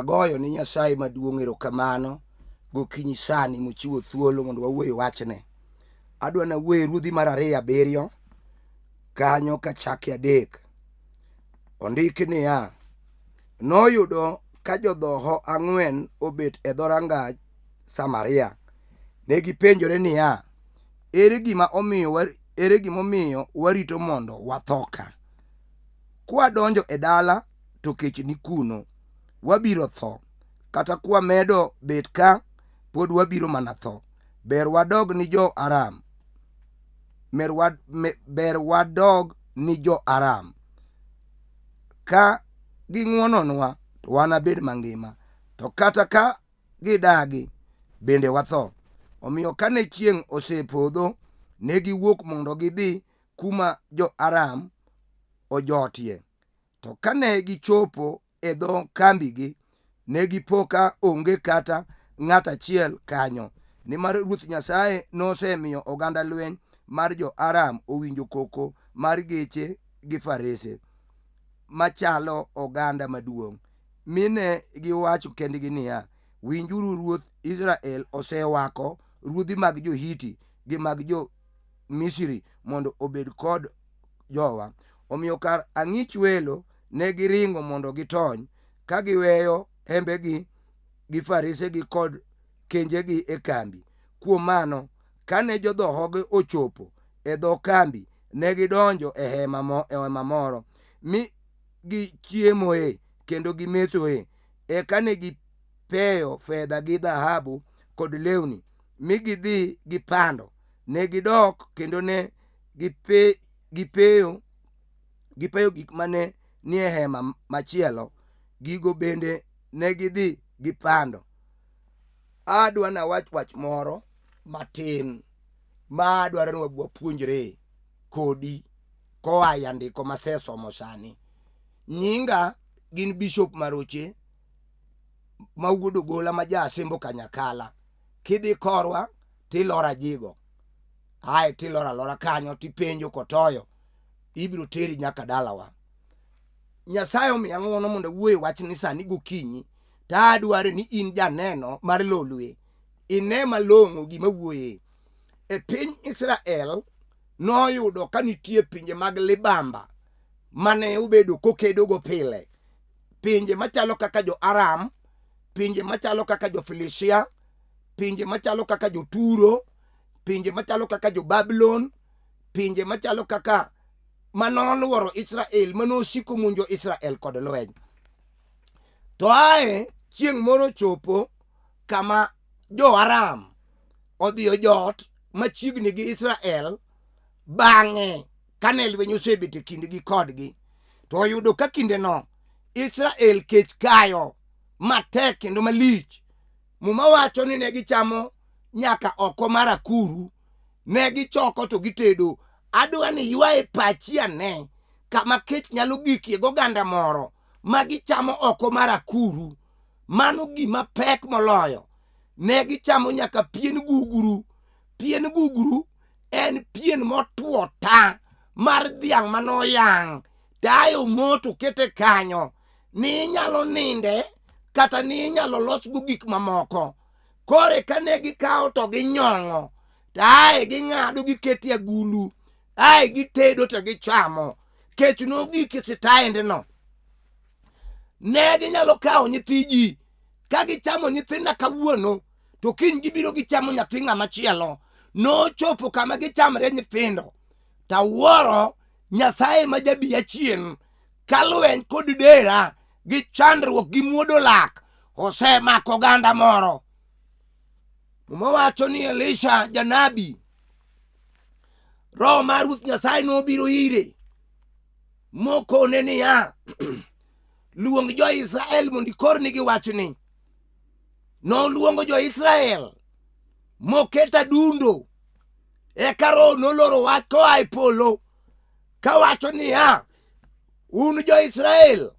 Agoyo ni Nyasaye maduong' erokamano gokinyi sani mochiwo thuolo mondo wawuo e wachne. Adwa nawuo e Ruodhi mar ariyo abiriyo kanyo kachake adek. Ondiki niya, noyudo ka jodhoho ang'wen obet e dhorangach Samaria. Ne gipenjore niya, ere gima omiyo ere gimomiyo warito mondo watho ka? Kwadonjo e dala to kech ni kuno, wabiro tho. Kata kwamedo bet ka, pod wabiro mana tho. Ber wadog ni jo-Aram. Ber wadog ni jo-Aram. Ka ging'wononwa, to wanabed mangima. To kata ka gidagi, bende watho. Omiyo kane chieng' osepodho, ne giwuok mondo gidhi kuma jo-Aram ojotie. To kane gichopo e dho kambigi, ne gipo ka onge kata ng'at achiel kanyo, nimar Ruoth Nyasaye nosemiyo oganda lweny mar jo-Aram owinjo koko mar geche gi farese machalo oganda maduong', mi ne giwacho kendgi niya, Winjuru, ruodh Israel osewako ruodhi mag jo-Hiti gi mag jo Misri mondo obed kod jowa. Omiyo kar ang'ich welo ne giringo mondo gitony, ka giweyo hembegi gi faresegi kod kenjegi e kambi. Kuom mano, kane jodhohogi ochopo e dho kambi, ne gidonjo e hema, mo, e hema moro, mi gichiemoe kendo gimethoe. Eka ne gipeyo fedha gi dhahabu kod lewni, mi gidhi gipando. Ne gidok kendo ne gipeyo gipeyo gik mane nie hema machielo, gigo bende ne gidhi gipando. Adwa nawach wach moro matin ma adwaro ni wapuonjre kodi koa e andiko masesomo sani. Nyinga gin Bishop Maroche ma wuod Ogola ma ja Asembo Kanyakala. Kidhi korwa tiloro ajigo ae tiloro alora kanyo tipenjo kotoyo ibiro teri nyaka dalawa. Nyasaye omiya ng'wono mondo awuo e wachni sani gokinyi to adwaro ni in janeno mar Lolwe ine malong'o gima wuoye. E piny Israel noyudo ka nitie pinje mag libamba mane obedo kokedogo pile pinje machalo kaka jo-Aram, pinje machalo kaka jo-Filistia, pinje machalo kaka jo-Turo, pinje machalo kaka jo-Babulon, pinje machalo kaka manoluoro Israel, manosiko monjo Israel kod lweny. To ae chieng' moro chopo kama jo-Aram odhi ojot machiegni gi Israel bang'e kane lweny osebet e kindgi kodgi to oyudo ka kindeno Israel kech kayo matek kendo malich. Muma wacho ni ne gichamo nyaka oko mar akuru, ne gichoko to gitedo. Adwa ni ywaye pachi ane kama kech nyalo gikie goganda moro ma gichamo oko mar akuru. Mano gima pek moloyo. Ne gichamo nyaka pien guguru. Pien guguru en pien motwo ta mar dhiang' manoyang' tayo moto kete kanyo ni inyalo ninde kata ni inyalo losgo gik mamoko kore kane gikawo to ginyong'o to ae ging'ado giketo e agulu ae gitedo to gichamo kech nogik e sitaendno ne ginyalo kawo nyithi ji ka gichamo nyithinda kawuono to kiny gibiro gichamo nyathi ng'ama chielo nochopo kama gichamre nyithindo tawuoro nyasaye ma jabiya chien ka lweny kod dera gi chandruok gi muodo lak osemako oganda moro muma wacho ni elisha janabi roho mar ruoth nyasaye nobiro ire mokone niya luong jo-israel mondo ikornigi wachni Noluongo jo-Israel moketo adundo. Eka Roho noloro wach koa e polo kawacho niya, un jo-Israel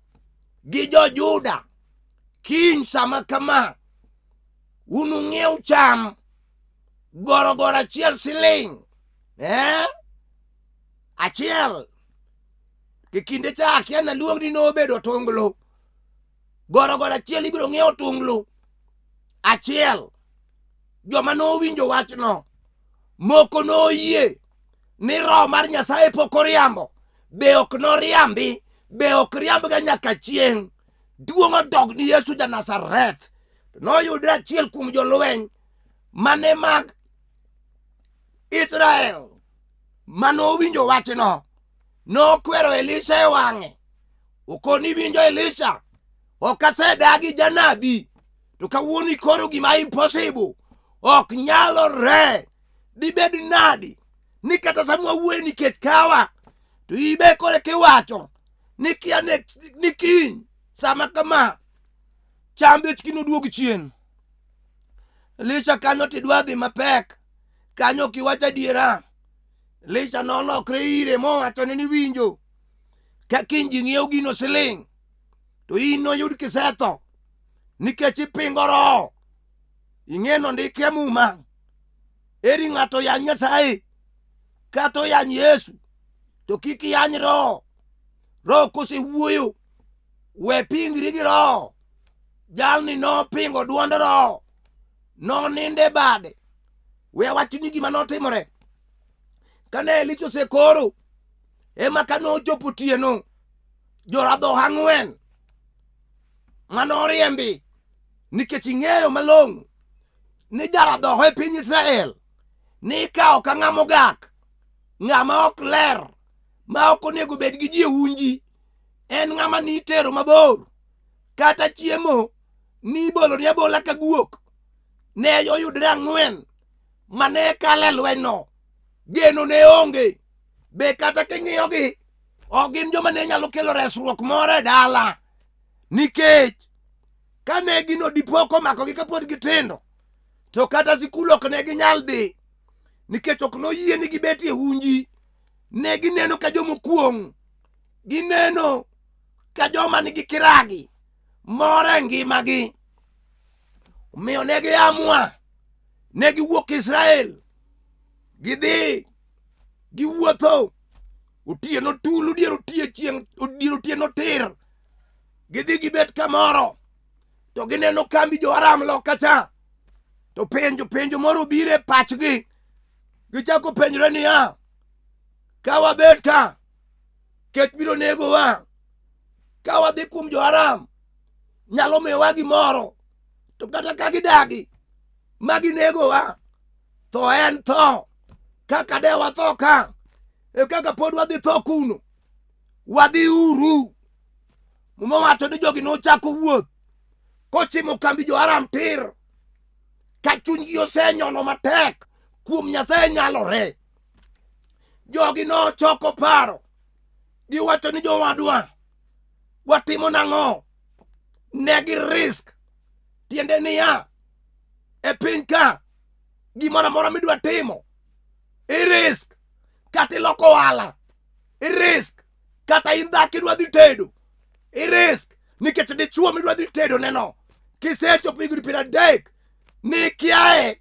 gi jo-Juda, kiny sama kama unung'iew cham gorogoro achiel siling' eh? achiel e kinde cha akia naluong ni nobedo tonglo. Gorogoro achiel ibiro ng'iewo tunglu achiel. Joma nowinjo wachno moko noyie ni roho mar Nyasaye pok oriambo, be ok noriambi, be ok riambga nyaka chieng'. Duong' odog ni Yesu ja Nazareth. Noyudre achiel kuom jolweny mane mag Israel manowinjo wachno nokwero Elisha e wang'e. Okoni winjo Elisha, ok asedagi janabi, to kawuono ikoro gima impossible, ok nyalore. Dibed nadi ni kata sama wawuoyo nikech kawa, to ibe kore kiwacho ni kia ni kiny sama kama cham bechgi noduog chien. Elisha kanyo tidwa dhi mapek, kanyo ok iwach adiera. Elisha nolokre ire mowachone ni winjo, ka kiny ji ng'iewo gino siling' to in noyud kisetho nikech ipingo roho. Ing'e nondiki e muma, eri ng'ato yany Nyasaye kata oyany Yesu to kik iyany roho. Roho kosewuoyo we pingri gi roho. Jalni nopingo duond roho, nonindo e bade. We awachni gima notimore. Kane Elisha osekoro, ema kane ochopo otieno, joradhoho ang'wen mane oriembi nikech ing'eyo malong'o ni jaradhoho e piny Israel ni ikawo ka ng'ama ogak, ng'ama ok ler, ma ok onego bed gi ji e unji, en ng'ama nitero mabor. Kata chiemo niboloni abola ka guok. Ne oyudre ang'wen mane kalo e lwenyno. Geno ne onge. Be kata king'iyogi, ok gin joma ne nyalo kelo resruok moro e dala. Nikech kane gino dipo komakogi kapod gitindo, to kata sikul ok ne ginyal dhi nikech ok noyie ni gibet e unji. Ne gineno ka jomokuong', gineno ka joma nigi kiragi moro e ngimagi. Omiyo ne giamua, ne giwuok Israel, gidhi giwuotho otieno tulu dier odiechieng' dier otieno tir, gidhi gibet kamoro to gineno kambi jo-Aram loka cha to penjo penjo moro obiro e pachgi gichako penjore niya ka wabet ka kech biro negowa ka wadhi kuom jo-Aram nyalo miyowa gimoro to kata ka gidagi ma ginegowa tho en tho kaka de watho ka e kaka pod wadhi tho kuno wadhi uru Muma wacho ni jogi nochako wuoth kochimo kambi jo-Aram tir ka chunygi osenyono matek kuom Nyasaye nyalore. Jogi nochoko paro giwacho ni jowadwa watimo nang'o? Ne gi risk tiende niya e piny ka gimoro amora midwa timo i risk kata iloko ohala i risk kata in dhako idwa dhi tedo i risk nikech dichuo midwa dhi tedo neno kisechopo higni 30 ni ikiaye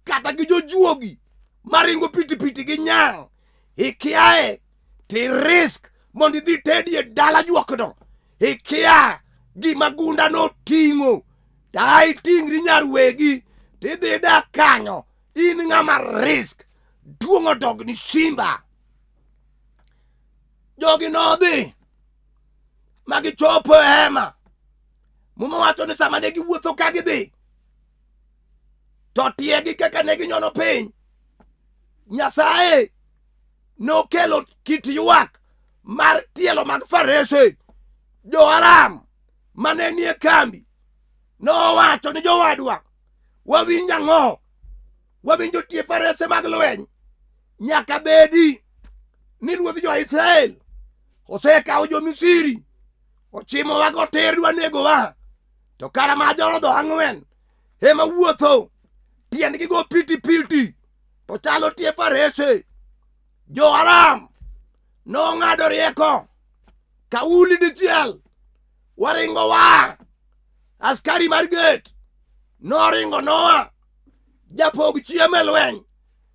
kata gi jojuogi maringo pitipiti gi nyang' ikiaye ti risk mondo idhi tedi e dala juokno ikia gima gunda noting'o ta iting'ri nyar wegi tidhi dak kanyo in ng'ama risk duong' odogni simba jogi nodhi ma gichopo e hema muma wacho ni sama ne giwuotho ka gidhi to tiegi kaka ne ginyono piny nyasaye nokelo kit ywak mar tielo mag farese jo-aram mane nie kambi nowacho ni jowadwa wawinj ang'o wawinjo tie farese mag lweny nyaka bedi ni ruodh jo-Israel osekawo jo-Misiri ochimowa gotir dwa negowa to kara ma jorodho ang'wen ema wuotho tiendgi go piti piti to chalo tie farese jo-Aram nong'ado rieko kauli dichiel waringo waa askari mar gate noringo noa japog chiemo e lweny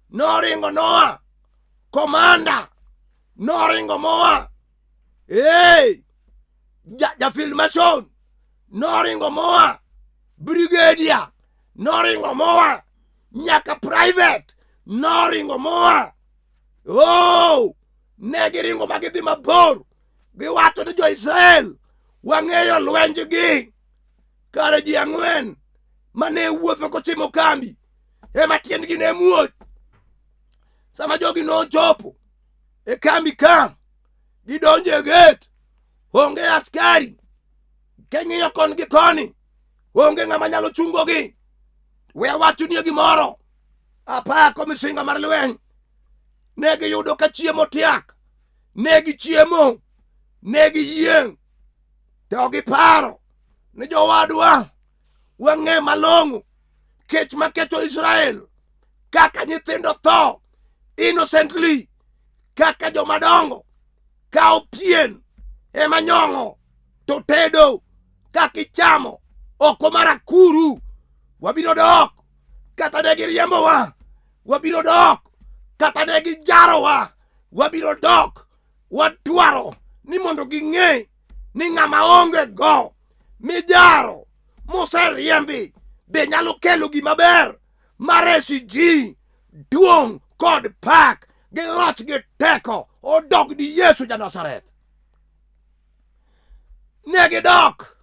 noringo noa komanda noringo moa hey, ja, ja field marshal Noringo moa brigadier, noringo moa nyaka private, noringo moa. Oh, ne giringo ma gidhi mabor. Giwacho ni jo-Israel, wang'eyo lwenjgi. Kare ji ang'wen mane wuotho kochimo kambi ema tiendgi ne muoch. Sama jogi nochopo e kambi ka, gidonjo e gate, onge askari. King'iyo koni gi koni, onge ng'ama nyalo chungogi. We awachnie gimoro, apako misinga mar lweny. Ne giyudo ka chiemo tiak, ne gichiemo, ne giyieng', to giparo ni jowadwa wang'e malong'o kech makecho Israel kaka nyithindo tho innocently kaka jomadongo kawo pien ema nyong'o to tedo kaka ichamo oko mar akuru. Wabiro dok kata ne giriembowa, wabiro dok kata ne gijarowa, wabiro dok. Wadwaro ni mondo ging'e ni ng'ama onge go mijaro moseriembi be nyalo kelo gima ber maresi ji duong' kod pak gi loch gi teko odog ni Yesu ja Nazareth. Ne gidok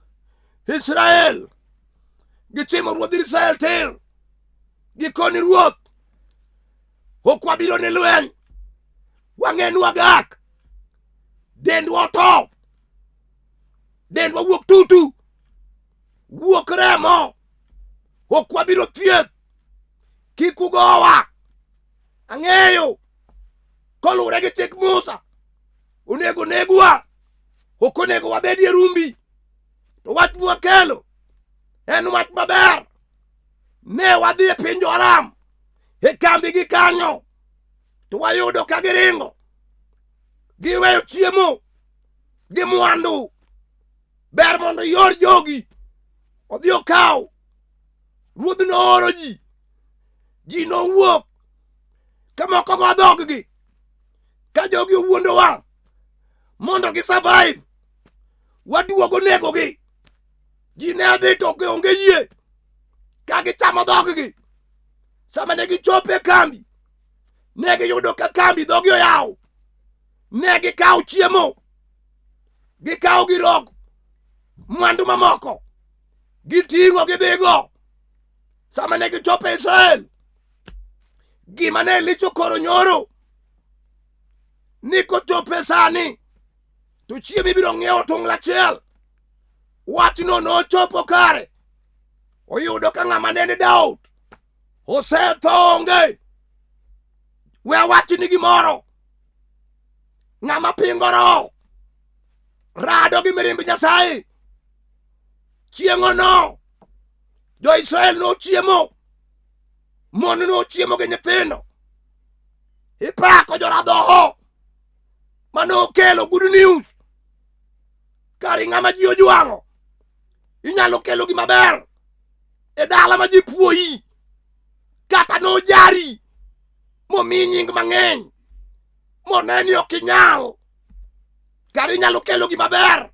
Israel, gichimo ruodh Israel tir, gikoni ruoth, ok wabiro ni lweny, wang'e ni wagak, dendwa otop, dendwa wuok tutu, wuok remo, ok wabiro thieth, kik ugowa. Ang'eyo koluwore gi chik Musa onego negwa, ok onego wabedie rumbi. To wach mwakelo en wach maber. Ne wadhi e piny jo-Aram e kambi gi kanyo, to wayudo ka giringo, giweyo chiemo gi mwandu. Ber mondo ior jogi odhi okaw. Ruodh nooro ji, ji nowuok ka moko go dhoggi ka jogi owuondowa mondo gi survive, waduogo negogi. Ji ne odhi to onge yie ka gichamo dhoggi. Sama ne gichopo e kambi, ne giyudo ka kambi dhogi oyaw. Ne gikawo chiemo, gikawo girog mwandu mamoko, giting'o gidhigo. Sama ne gichopo e Israel, gima ne licho koro nyoro ni kochopo e sani to chiemo ibiro ng'iewo tungla achiel. Wachno nochopo kare, oyudo ka ng'ama ne ni Daud osetho onge. We awachni gimoro, ng'ama pingo roho rado gi mirimb Nyasaye. Chieng'ono jo-Israel nochiemo, mon nochiemo gi nyithindo. Ipako joradhoho manokelo good news. Kar ng'ama ji ojwang'o inyalo kelo gima ber e dala ma ji puoyi, kata nojari momiyi nying mang'eny moneni ok inyal. Kar inyalo kelo gima ber,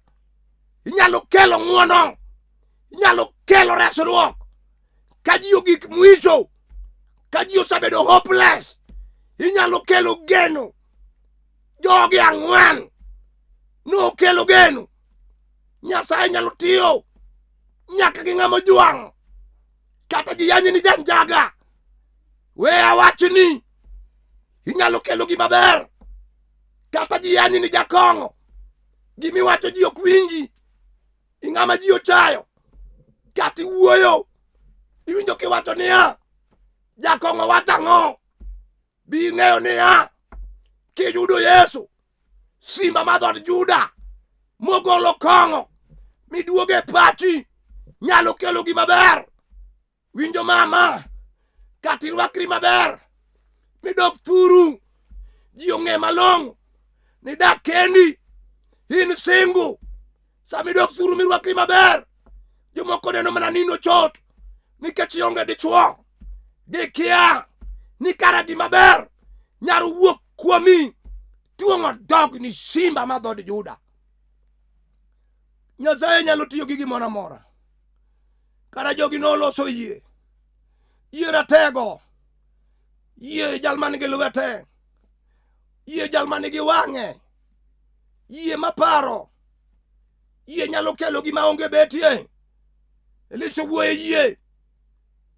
inyalo kelo ng'wono, inyalo kelo resruok. Ka ji ogik mwisho, ka ji osebedo hopeless, inyalo kelo geno. Jogi ang'wen nokelo geno. Nyasaye nyalo tiyo nyaka gi ng'ama ojwang', kata ji yanyi ni janjaga. We awachni, inyalo kelo gima ber, kata ji yanyi ni jakong'o. Gimiwacho ji ok winji, ing'ama ji ochayo, kata iwuoyo iwinjo kiwacho niya, jakong'o wacho ang'o? Bi ing'eyo niya, kiyudo Yesu, simba mar dhood Juda, mogolo kong'o miduogo e pachi, nyalo kelo gima ber. Winjo mama, kata irwakri maber midok thuru, ji ong'e malong'o ni dak kendi, in singu. Sama idok thuru mirwakri maber, jomoko neno mana nino chot nikech ionge dichwo. Gikia ni kara gima ber nyalo wuok kuomi. Tuong'o dog ni simba mar dhood Juda. Nyasaye nyalo tiyo gi gimoro amora. Kara jogi noloso yie. Yie ratego. Yie jal man gi lwete. Yie jal man gi wang'e. Yie maparo. Yie nyalo kelo gima onge betie. Elisha wuoye yie.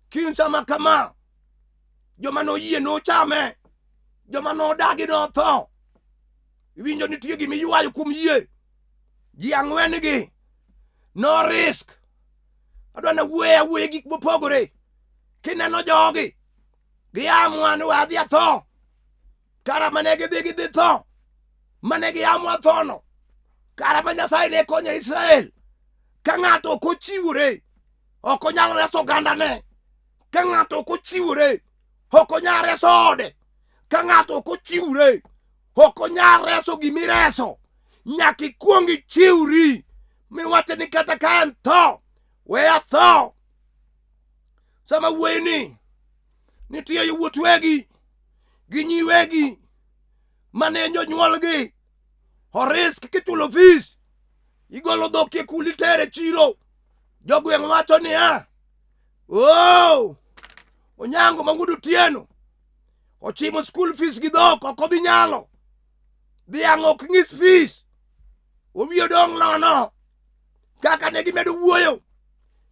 Kiny sama kama, joma noyie nochame, joma nodagi notho. Iwinjo nitie gima iywayo kuom yie. Ji ang'wen gi no risk. Adwa na wuoye awuoye gik mopogore. Kineno jogi, giamua ni wadhi atho. Kara mane gidhi gidhi tho. Mane giamua thono. Kara ma Nyasaye ne konyo Israel. Ka ng'ato ok ochiwore, ok onyal reso ogandane. Ka ng'ato ok ochiwore, ok onyal reso ode. Ka ng'ato ok ochiwre, ok onyal reso gimireso. Nyaka ikwong ichiwri miwacho ni kata ka en tho, we atho. Sama wuoyi ni nitie yawuot wegi gi nyi wegi mane jonyuolgi orisk kichulo fees igolo dhok e kul itere chiro jogweng' wacho niya oh onyango ma wuod otieno ochimo school fees gi dhok ok obi nyalo dhiang' ok nyis fees owiye dong' nono kaka ne gimedo wuoyo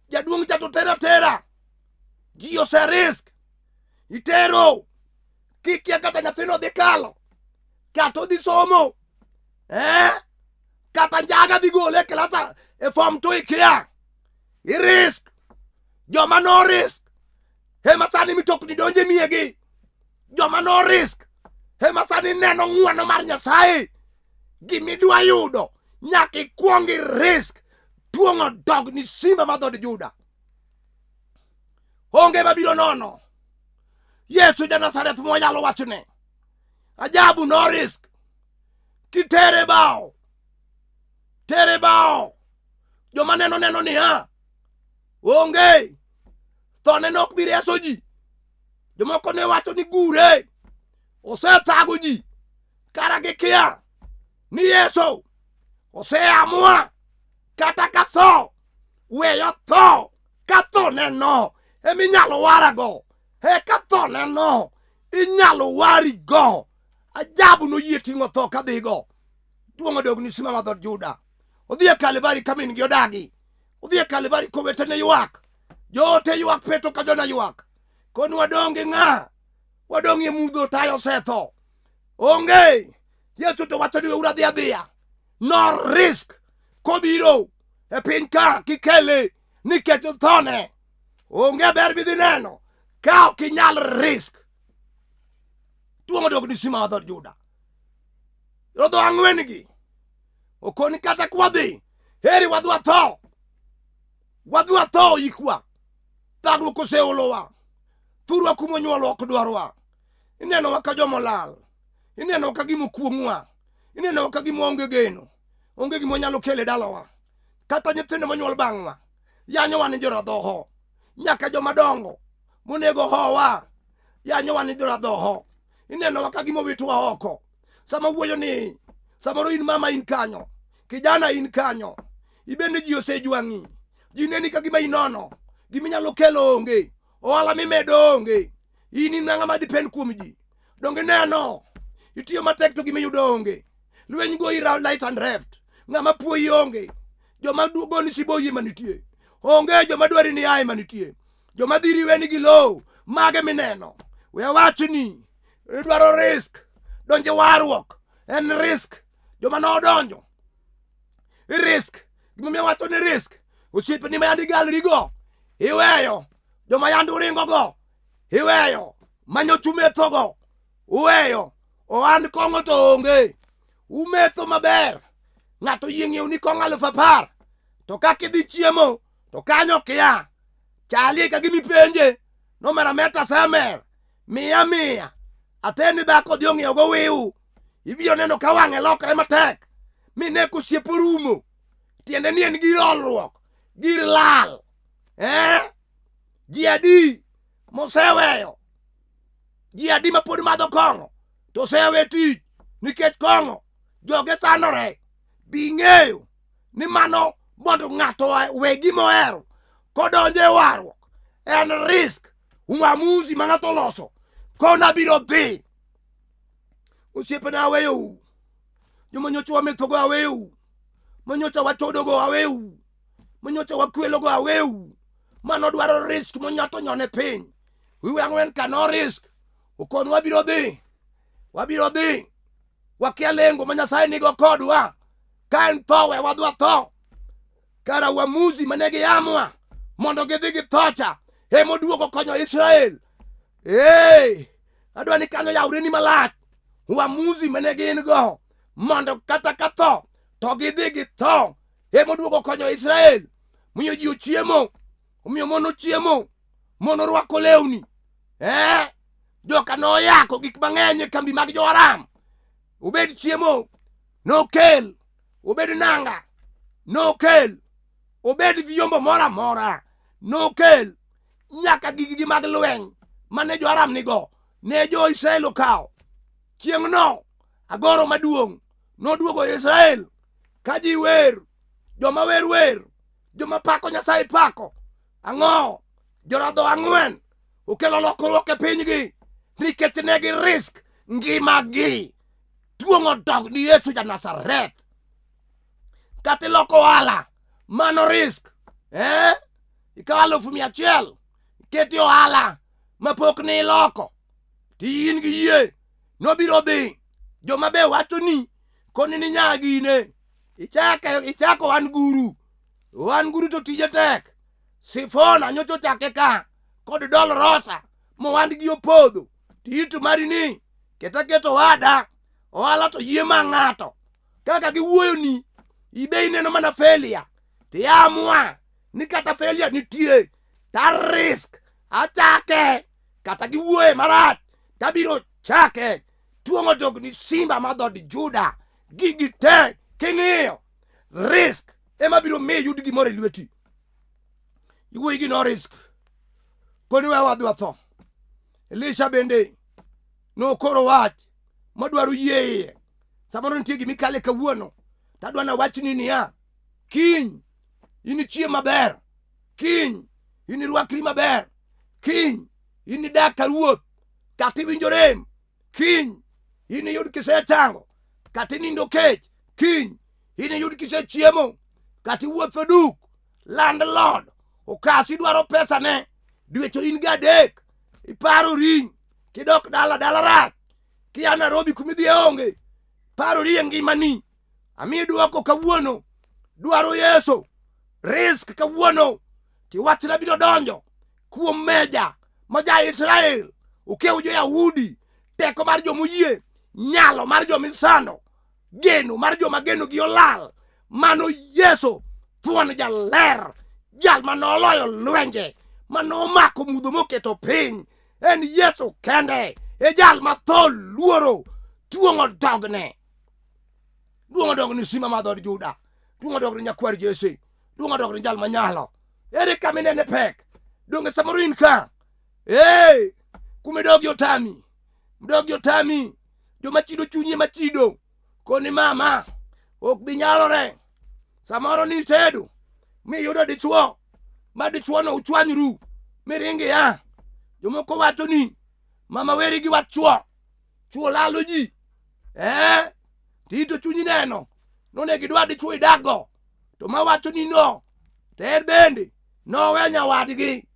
jaduong' cha to tera tera ji ose risk itero kikia kata nyathino dhi kalo kata odhi somo eh? Kata njaga dhi gole e klasa e form to ikia irisk joma no risk ema sani mitokni donje miegi joma no risk ema sani neno ng'wono mar Nyasaye gimidwa yudo nyaka ikwong irisk tuong'o dog ni simba mar dhood Juda onge mabiro nono Yesu ja Nazareth mwanyalo wachone ajabu no risk kitere bao tere bao joma neno neno niya onge thone ne ok bi reso ji jomoko ne wacho ni gure osethago ji kara gikia ni Yesu oseamua kata ka tho weyo tho ka tho neno eminyalo warago e ka tho neno inyalo warigo ajabu noyie ting'o tho kadhigo duong' odog ni simama dhood Juda odhi e Kalvari ka min gi odagi odhi e Kalvari kowetene ywak joote ywak Petro ka Jona ywak koni wadong' gi ng'a wadong' e mudho tayo osetho onge Yesu to wacho ni weuru adhi adhiya no risk kobiro e piny ka kikele nikech thone onge ber midhi neno ka ok inyal risk tuong'o dog ni sima dhood Juda rodho ang'wen gi okoni kata kwadhi heri wadhi watho wadhi watho ikwa thagruok oseolowa thurwa kuma onyuolwa ok dwarwa inenowa ka joma olal inenowa ka gima okuong'wa inenowa ka gima onge geno onge gima wanyalo kelo e dalawa kata nyithindo monyuol bang'wa yanyowa ni joradhoho nyaka joma dongo monego howa yanyowa ni joradhoho inenowa ka gima owitwa oko sama wuoyo ni samoro in mama in kanyo kijana in kanyo ibende ji osejwang'i ji neni ka gima inono gima inyalo kelo onge ohala mimedo onge in in ng'ama depend kuom ji donge neno itiyo matek to gima iyudo onge lweny goyi right and left ng'ama puoyi onge joma goni siboyi ema nitie onge joma dwari ni ae manitie joma dhi riweni gi lowo mage mineno we awachni idwaro risk donjo e warruok en risk joma nodonjo risk gimomiyo awacho ni risk osiepeni ma yande igalrigo iweyo joma yande uringogo iweyo manyocha umethogo uweyo ohand kong'o to onge umetho maber ng'ato oyie ng'iew ni kong'o 10,000 to kaka idhi chiemo to kanyo kia chalie ka gima ipenje nomera meta semer miya miya aterni dhako odhi ong'iew go wiu ibiro neno ka wang'e lokre matek mine kosiep orumo tiende ni en gir olruok gir lal eh? Ji adi moseweyo ji adi ma pod madho kong'o to osewe tich nikech kong'o joge sandore bi ing'eyo ni mano Mondo ng'ato we gima ohero kodonjo e warruok en risk uamuzi ma ng'ato oloso kona biro dhi. Osiepena aweyou, joma nyocha wamethogo aweyou, manyocha wachodogo aweyou, manyocha wakwelogo aweyou. Mano dwaro risk monyato nyone piny. Wiwe ang'wen ka no risk okon wabiro dhi, wabiro dhi. Wakia lengo ma Nyasaye nigo kodwa. Ka en tho we wadwa tho. Kara uamuzi mane giamua mondo gidhi githocha emoduogo konyo Israel. Hey, adwa ni kanyo yawreni malach. Uamuzi mane gin go mondo kata ka tho to gidhi githo emoduogo konyo Israel. Miyo ji ochiemo, omiyo mon ochiemo, mon orwako lewni. Eh, joka noyako gik mang'eny e kambi mag jo-Aram. Obed chiemo nokel, obed nanga nokel, obed vyombo moro amora nokel, nyaka giggi mag lweny mane jo-Aram nigo ne jo-Israel okawo. Chieng'no agoro maduong' noduogo Israel ka ji wer, joma wer wer, joma pako Nyasaye pako. Ang'o? Joradho ang'wen okelo lokruok e pinygi nikech ne gi risk ngimagi. Tuong' odok ni Yesu ja Nazareth. Kata iloko ohala, mano risk. Eh? Ikawo 100,000, iketi ohala mapok ne iloko. Ti in gi yie, nobiro dhi. Joma be wacho ni koni ni nyagine. Ichake, ichako wan guru. Wan guru to tije tek. Sifona nyocha ochake ka kod Dol Rosa mowandgi opodho. Tiito mari ni keta keto oada ohala to yie ma ng'ato kaka giwuoyo ni ibe ineno mana failure tiamua ni kata failure nitie ta risk achake kata giwuoye marach tabiro chake tuong'o dog ni simba ma dhood Juda gigi te king'iyo risk ema biro miyo iyud gimoro e lweti iwuoyi gi no risk koni we wadhi watho Elisha bende nokoro wach madwaro yie iye samoro nitie gima ikale kawuono tadwa nawachni niya kiny inichiem maber kiny inirwakri maber kiny inidak ka ruoth kata iwinjo rem kiny iniyud kisechango kata inindo kech kiny iniyud kisechiemo kata iwuotho duk landlord okasi dwaro pesane dweche in gi adek iparori kidok dala dala rach kia Nairobi kumidhiye onge parori e ngimani amiyi dwoko kawuono dwaro Yesu risk kawuono tiwachna biro donjo kuom meja ma ja-Israel okew jo-Yahudi teko mar jomoyie nyalo mar jomisando geno mar joma genogi olal mano Yesu thuon jaler jal ma noloyo lwenje ma nomako mudho moketo piny en Yesu kende e jal ma tho luoro tuong'o dogne duong' odog ni simba ma dhood Juda duong' odog ni nyakwar Jesse duong' odog ni jal manyalo ere kama inene pek donge samoro in ka ee kuma idogi otami idogi otami joma chido chunyi ema chido koni mama ok bi nyalore samoro nitedo miyudo dichuo ma dichuono uchwanyru miring ia jomoko wacho ni mama weri gi wach chuo chuo lalo ji eh tito chunyi neno nonego idwa dichuo idakgo to mawacho ni no to en bende nowe nyawadgi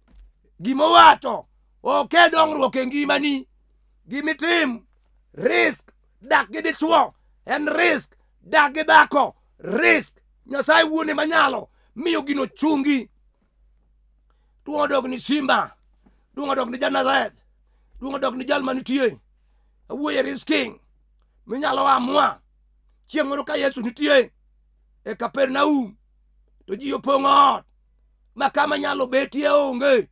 gimowacho ok e dongruok e ngimani gimitim risk dak gi dichuo en risk dak gi dhako risk nyasaye wuone manyalo miyo gino chungi duong' odog ni simba duong' odog ni janazareth duong' odog ni jal manitie awuoye risking minyalo amua chieng' moro ka yesu nitie e kapernaum to ji opong'o ot ma kama nyalo betie onge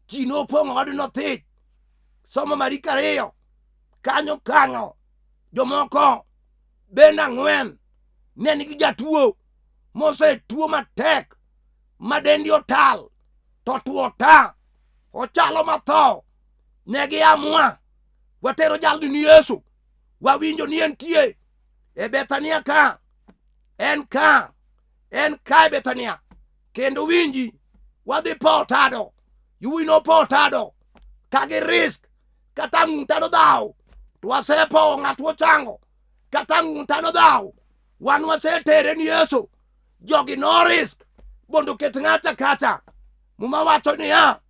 ji nopong'o odno thich somo mariko ariyo kanyo kanyo jomoko bende ang'wen ne nigi jatuo mosetuo matek ma dendi otal to tuo ta ochalo matho ne giamua watero jalni ni Yesu wawinjo ni entie e Bethania ka en ka En kae Bethania kendo winji wadhi po tado. Yuwi no po tado ka gi risk kata ang' tado dhaw to wasepowo ng'at wochango kata ang' tado dhaw wan wasetere ni Yesu. Jogi no risk mondo oket ng'ata kacha. Muma wacho niya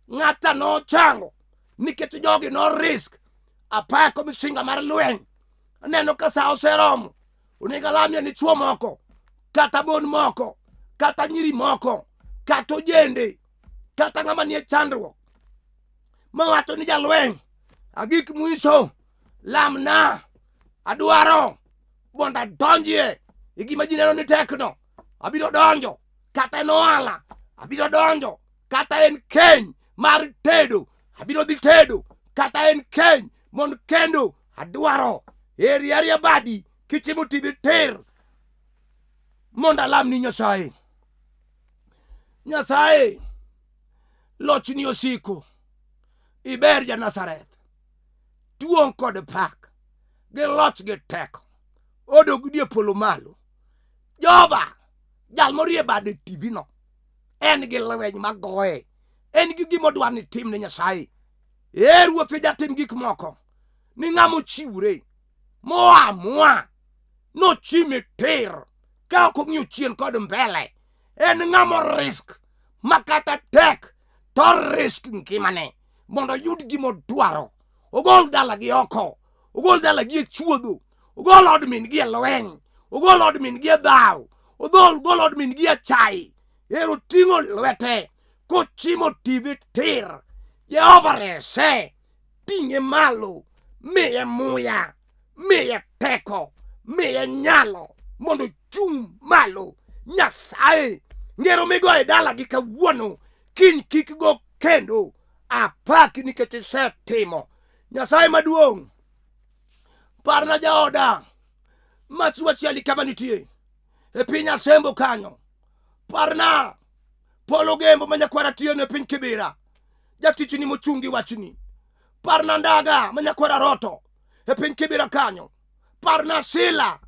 ng'ata nochango nikech jogi no risk. Apako misinga mar lweny. Aneno ka sa oseromo. Onego alamie ni chwo moko, kata mon moko, kata nyiri moko, kata ojende, kata ng'ama nie chandruok mawacho ni jalweny agik mwiso lamna adwaro mondo adonjie e gima ji neno ni tekno abiro donjo kata en ohala abiro donjo kata en keny mar tedo abiro dhi tedo kata en keny mondo kendo adwaro eri aria badi kichimo tibi tir mondo alam ni Nyasaye. Nyasaye lochni osiko iber ja Nazareth duong' kod pak gi loch gi teko odog die polo malo. Jehova jal morie bade TV no en gi lweny magoye en gi gima odwa ni tim ne Nyasaye. Ee Ruoth jatim gik moko ni ng'ama ochiwre moa moa nochime tir ka ok ong'iyo chien kod mbele. En ng'ama risk ma kata tek to risk ngimane mondo oyud gima odwaro. Ogol dalagi oko, ogol dalagi e chuodho, ogol od min gi e lweny, ogol od min gi e dhaw, ogol gol od min gi e chai. Ero ting'o lwete kochimo TV tir. Jehova rese, ting'e malo, miye muya, miye teko, miye nyalo mondo ochung' malo. Nyasaye, ngero migo e dalagi kawuono, kiny kik go kendo. Apaki nikech isetimo. Nyasaye maduong', parna jaoda Machiwa Chiali kama nitie e piny Asembo kanyo. Parna Polo Gembo ma nyakwara Atieno e piny Kibera, jatichni mochung' gi wachni. Parna Ndaga ma nyakwara Roto e piny Kibera kanyo. Parna Sila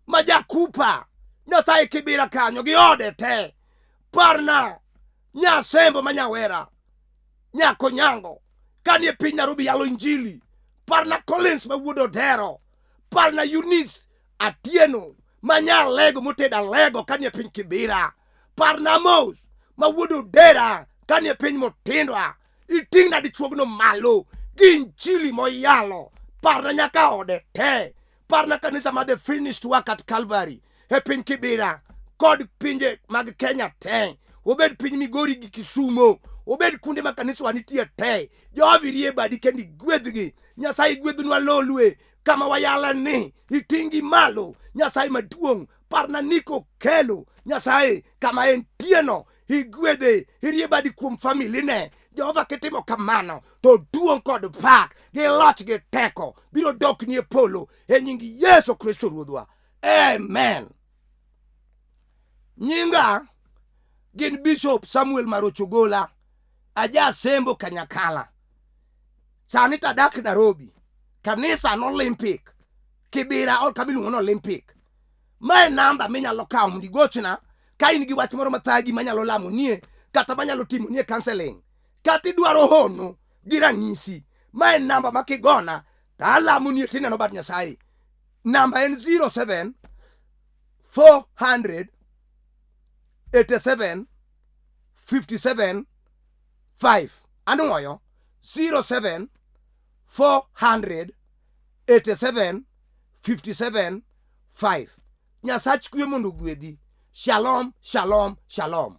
ma jakupa Nyasaye Kibera kanyo gi ode te. Parna Nyasembo ma nyawera nyako nyango kanie piny Nairobi yalo injili. Parna Collins ma wuod Odero. Parna Eunice Atieno ma nyalego motedo alego kanie piny Kibera. Parna Mos ma wuod Odera kanie piny Mutindwa. Iting'na dichuogno malo gi injili moyalo. Parna nyaka ode te. Parna kanisa ma The Finished Work at Calvary e piny Kibera kod pinje mag Kenya te. Obed piny Migori gi Kisumo, obed kuonde ma kanisa nitie te. Jehova irie badi kendo igwedhgi. Nyasaye gwedhnwa lolwe kama wayale ni iting'gi malo. Nyasaye maduong', parna Niko Kelo. Nyasaye kama entieno igwedhe, irie badi kuom familine. Jehova kitimo kamano to duong' kod pak gi loch gi teko biro dokni e polo e nying Yesu Kristo Ruodhwa. Amen. Nyinga gin Bishop Samuel Marochogola, aja Sembo Kanyakala. Sani to adak Nairobi. Kanisa no Olympic. Kibira ol kama iluongo ni Olympic. Mae namba minyalo kawo mondo igochna ka in gi wach moro mathagi manyalo lamonie kata manyalo timonie counseling kata idwaro hono gi ranyisi. Mae namba ma kigona to alamonie tineno bad Nyasaye. Namba en 07 400 87 57 5. Anuoyo 07 400 87 57 5. Nyasach kwe mondo ogwedhi. Shalom, shalom, shalom.